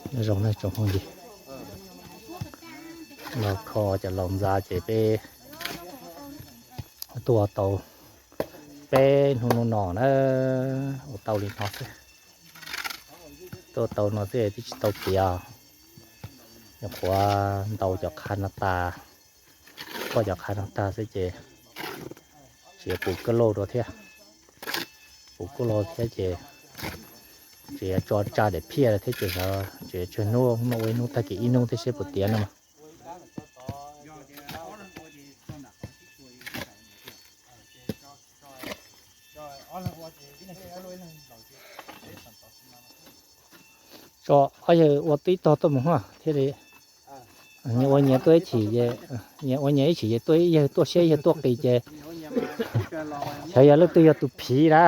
Nyob zoo nawb tsoom phooj ywg, los kho cov laus ntxa ces peb tuaj tau peb hnub no na, ua tau li no xwb. Tuaj tau no xwb twb tsis tau tiav, nyuam qhuav ntaus cov qhav no tas, kho cov qhav no tag xwb ces tsis puv koj lauj rau thiab, puv koj lauj thiab ces tsis tso tsa daim phiaj thiab ces xyov tsis tsawg hnub, hnub ua ib hnub tag kis ib hnub thiab seb puas tiav no mas. Tso ob yawg ua tib tog tuaj mus thiaj li, nyias ua nyias tuaj ib chim, nyias ua nyias ib chim ces tuaj ib yawg tuaj siab ib yawg tuaj qis ces xyov yog leej twg yog tus phiv na.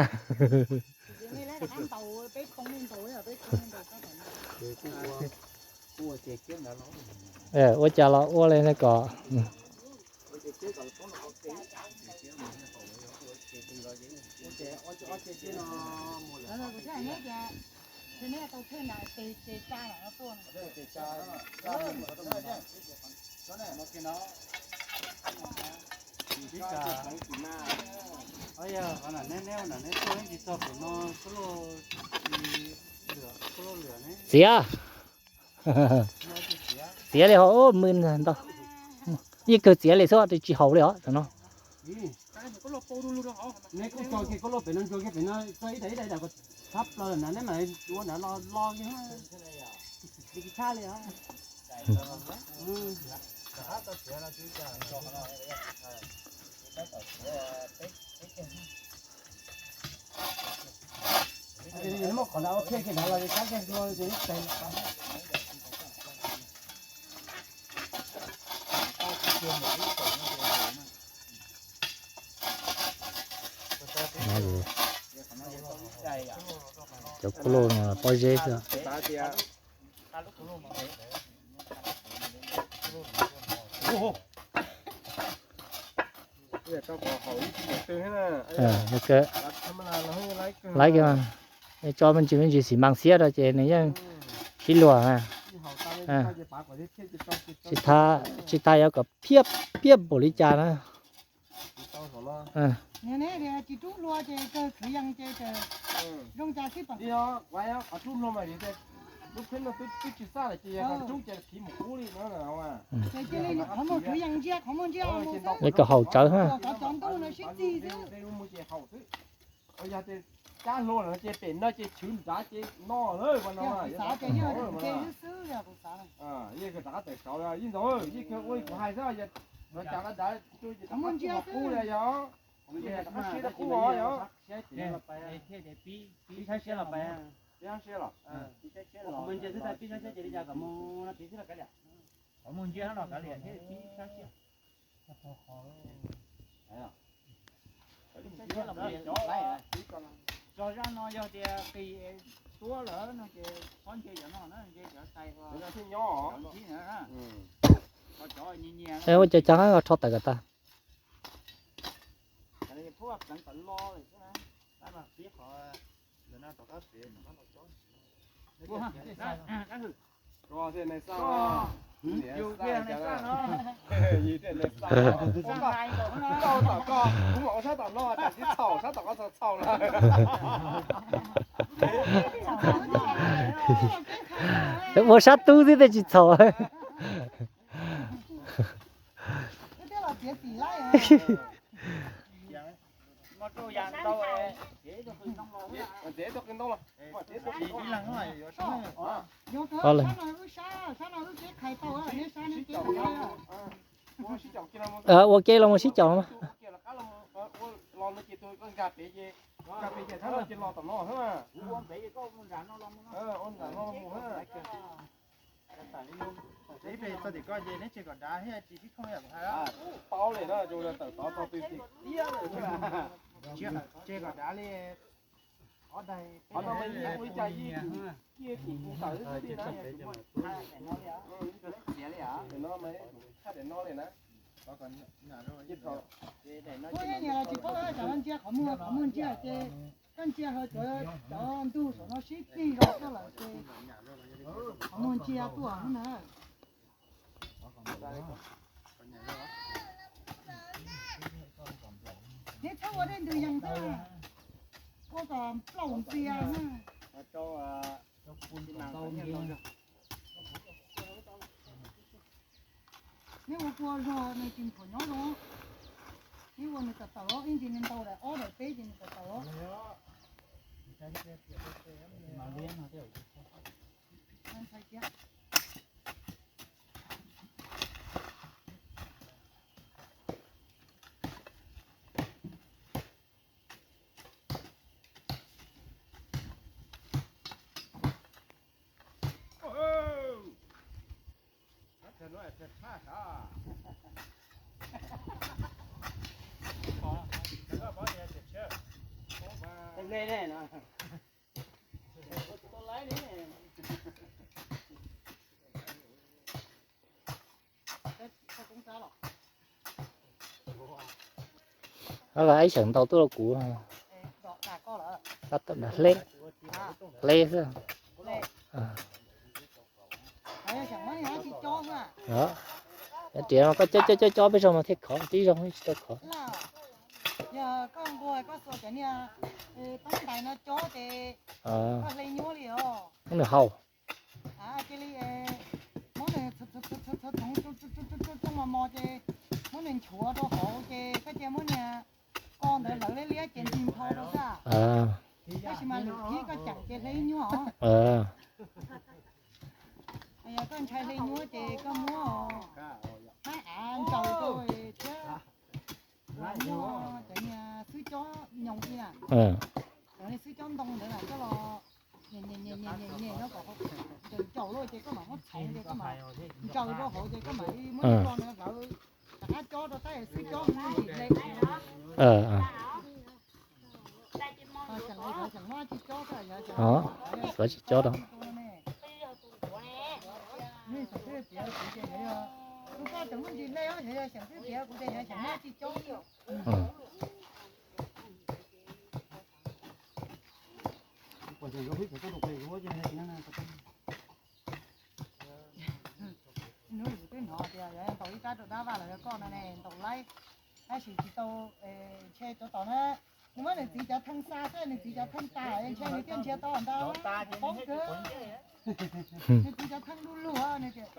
Ua cas los ua li no kom Txiav, txiav li ho mw ntau, yeej kawg txiav li xwb tsis haus li os no. Cov kuj lauj no pob zeb xwb. Laiv, tso me ntsis me ntsis xis mas xiab rau ces nws yeej sib luag. Tsis tas yuav kom phiab phiab npaum li cas na. Li kom haum tsawv ha. Cab hlua lawm ces pem no ces chwv nrad ces no lawm no. Yeej rov qab tawm saud yeej ntau, yeej kawg ua li kuv hais xwb, yog no cas la dav qub li yog, qub li yog, qub os yog. Tso zaj no yog tias qis tuab lawm no ces txhob ntse cov no na, ntse cov tais, cov nyob, cov nyob. Ua cas cov rho tawm kom tas. Ua sab tub xwb tej tsis txhaum. Ua ke los mus sib caum. Txog tim ko ces neb tseg kom dav thiab tsis sib thooj yam kuv hais. Tau li na, tawm tod txog twg tiag tiag li. Tseg kom dav li. Qhov no mas yeej ua li cas yeej cia tim tus tawm xwb li na. Txiav li, daim no mas tshaj daim no li na. Tsis paub cov no ntsia qhov muag, qhov muag ntsia ces koj ntsia hauv cov, cov ntug saum no sib txig zog koj lawm ces qhov muag Ntxias tuaj na. Neb txhob ua dej ntws yees thiab, ua kom plaum ntxias na. Neb ua kua zog nws tsis nthuam nyob zoo. Neb ua nws tawm tawm os, ib ntsis nws ntau daim ob daim peb ces nws tawm tawm os. Ib xeem ntau tuaj rau kuv. Tab tom hleb, hleb xwb. Tias koj cob cob cob peb zaug mas thiaj khov, tib zaug tsis tau khov. Yog koj nquag koj xuas cov niag teeb ntais no cob ces koj hle nyuaj li os. Nws haus. Cia li muab nws txhoov txhoov txhoov txhoov txhoov txhoov mos mos ces muab nws nchuav rau hauv ces koj cia muab niag ko ntawd lawv liab liab ces nti nthau rau xwb. Tab sis mas lwm khib koj ceem ces hle ib nyuag os. Yog koj ntshai hle nyuab ces koj muab hmab av ntsaws rau thiab muab cov niag xwb cob nyoos li na, cov niag xwb cob ntoo ntawd na coj los nyem nyem nyem nyem nyob kom ncaws ncaus lawm ces koj mam muab txhoov ces koj mam ntsaws rau hauv ces koj mam li muab lo ntawd hlawv rov qab cob rau tab xwb cob ntsis hle. Xeem no xeem no tsis cob, xeem no tsis cob rau. Tus koj tseem muaj ntsis hle, yog xeem twb tiav kuv tias yog xeem no tsis cob. Hnub kuv twb hnov tias yog ntaus ib rab rau dab vaj los yog koj no ne, ntaus laib, tab sis tsis tau, ntshe cov tom na, nws muab nws txiv cov thee xa xwb, nws txiv cov thee tas ntshe nws thiaj nrhiav tau ntau poob kawg. Nws txiv cov thee du lug nws tias.